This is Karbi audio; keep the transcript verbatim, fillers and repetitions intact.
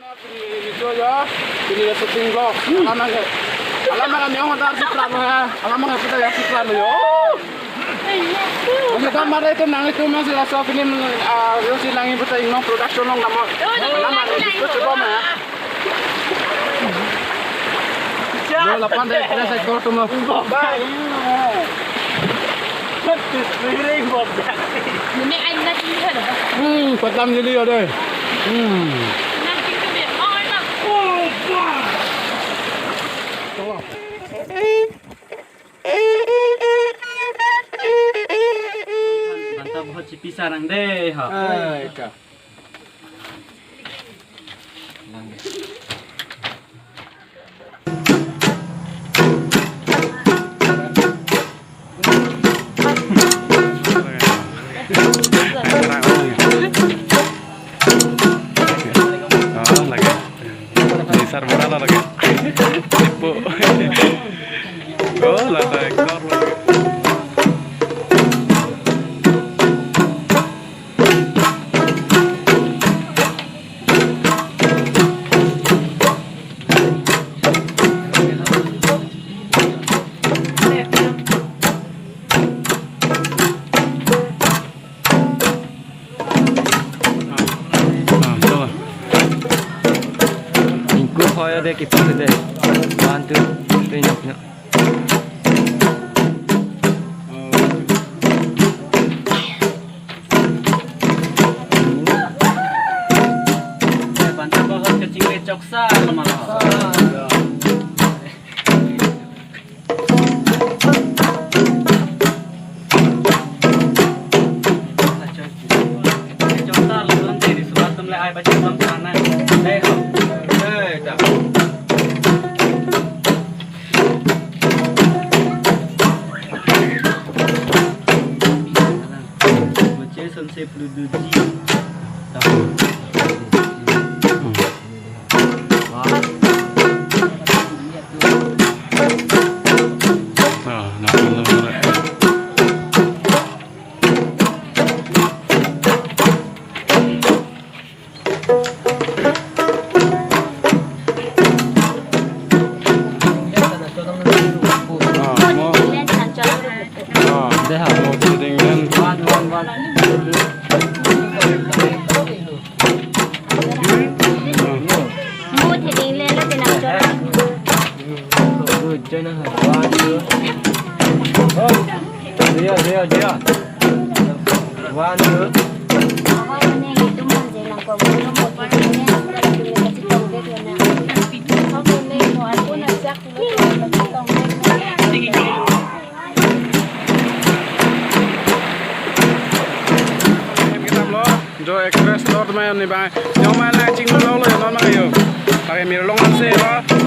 Pini video ya, pini ya shooting vlog. Alam abang ke, alam abang kami orang tar si plan ya, alam abang kita ya si plan ya. Oke, kan mari itu nang itu masih rasa film, ah, yo si nang itu tayang nang production nang nama. Alam abang itu coba ma. Yo, lapan deh, kita saya call tuh, Bye. Ini air nanti kan? Hmm, patam jadi ada. Hmm. Nanti tu dia. Oh, enak. Banta bahut chipisa nang deh, ha. Ai, ka. Oh, lagi. Nisar murah lah lagi. Tipu. Oh, lada ekor lagi. Ah, so. Ingku hoya de kipu de. One, two, three, no, no. Banta bahut kachingri choksa malah. Choksa lalu nanti di surat tum le ai baca tum sana. Deh, ho. Eh, dah. Baca sunset dulu dulu. Dah. Ah, nak kena. Ah, mo. Ah, mo, ding, ding. One, one, one. Mo theding le lo tenang chora. Good, join us. One, two. Jia, jia, jia. One, two. Em kitam lo, jo actress dor mai ni bang. Yo mai la ching lo lo yo non ma yo. Pake mir long an se lo.